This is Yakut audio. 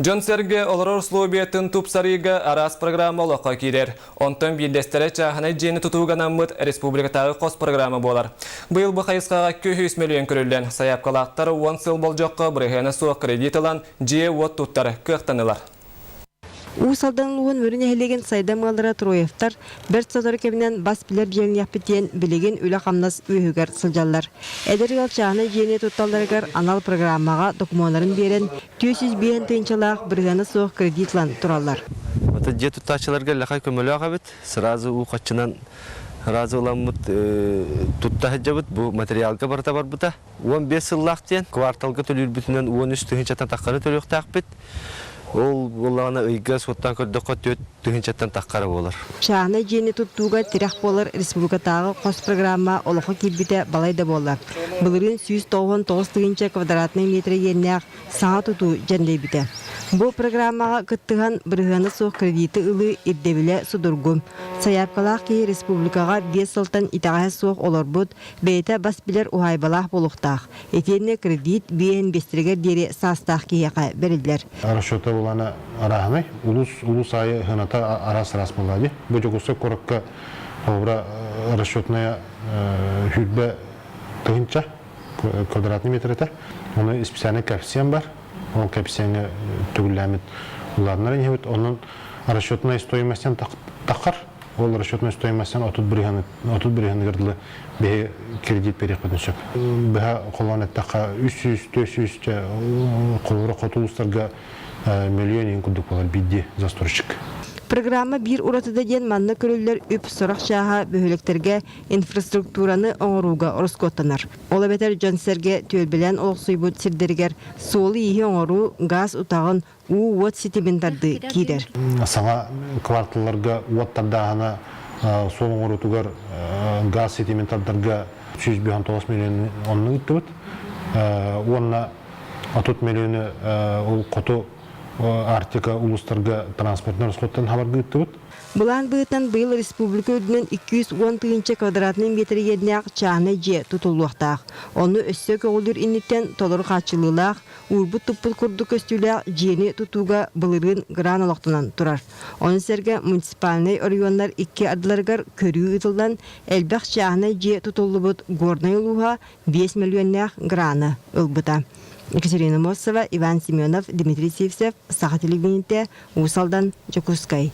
Дьон-сэргэ олорор условиятын тупсарыыга араас программа олоххо киирэр. Онтон биирдэстэрэ чааһынай дьиэни тутууга анаммыт республикатааҕы хос программа буолар. Быйыл бу хайысхаҕа 200 мөлүйүөн көрүллэн, сайаапкалаахтар 10 сыл болдьоххо бырыһыана суох кредит ылан, дьиэ-уот туттар кыахтанылар. Уус Алдан улууһун Мүрү нэһилиэгин сайдам ыаллара Троевтар бэрт сотору кэминэн бас билэр дьиэлэниэхпит диэн билигин үлэ-хамнас үөһүгэр сылдьаллар. Эдэр ыал чааһынай дьиэни тутталларыгар анал программаҕа докумуоннарын биэрэн, 405 тыһыынчалаах бырыһыана суох кредит ылан тураллар. Это дьиэ туттааччыларга лэхай көмөлөөх эбит. Сразу уу хаччынан сразу ыламмыт тутта сылдьабыт. Бу материалга барыта барбыта. 15 сыллаах диэн кварталга төлүүрбүтүнэн 13 тыһыынчаттан таххары төлүөхтээхпит. Ол буоллаҕына ыйга суоттаан көрдөххө 4 тыһыынчаттан таххара буолар. Чааһынай дьиэни туттууга тирэх буолар республикатааҕы хос программа олоххо киирбитэ балай да буолла. Былырыын 199 тыһыынча квадратнай метр иэннээх саҥа тутуу дьэндэйбитэ. Бу программаҕа кыттыһан бырыһыана суох кредиты ылыы ирдэбилэ судургу. Сайаапкалаах киһи республикаҕа 5 сылтан итэҕэһэ суох олорбут, бэйэтэ бас билэр уһаайбалаах буолуохтаах. Итиэннэ кредит биэһин биэстэригэр диэри саастаах киһиэхэ бэриллэр. Расчета булана арааһынай. Улус улус аайы сыаната араас-араас буолла дии. Бу Дьокуускай куоракка холобура расчетная сүүрбэ тыһыынча квадратный метр этэ. Ону специальный коэффициент бар. Ол коэффициеҥҥэ төгүллээммит улаатыннар иһэбит. Онон расчетная стоимостьтан таххар. Ол расчетной стоимостьтан 30 бырыһыаны 30 бырыһыаныгар дылы биһи кредит бериэхпитин сөп. Быһа холоон эттэххэ 300 400 холобура хоту улуустарга миллион иһин курдук буолар биирдии застройщик. Программа биир уратыта диэн манна көрүллэр үп сорох чааһа бөһүөлэктэргэ инфраструктураны оҥорууга ороскуоттанар. Ол эбэтэр дьон-сэргэ түөлбэлээн олохсуйбут сирдэригэр суолу-ииһи оҥоруу, гаас утаҕын, уу уот ситимин тардыы киирэр. Саҥа кварталларга уот тардааһына суол оҥоруутугар газ ситимин тардарга 159 миллион онно ыыттыбыт. Уонна 30 миллиону ол хоту Арктика улуустарга транспортнай расходтан хабарга ыыттыбыт. Былаан быһыытынан быйыл республика үрдүнэн 210 тыһыынча квадратнай метр иэннээх чааһынай дьиэ тутуллуохтаах. Ону өссө көҕүлүүр инниттэн толору хааччыллыылаах, уурбут-туппут курдук көстүүлээх дьиэни тутууга былырыын грант олохтонон турар. Ону сэргэ муниципальнай оройуоннар икки ардыларыгар көрүү ыытыллан, элбэх чааһынай дьиэ тутуллубут Горнай улууһа 5 мөлүйүөннээх граны ылбыта. Екатерина Мосова, Иван Семенов, Дмитрий Сивцев, Саха телевидениетэ, Уус Алдан, Дьокуускай.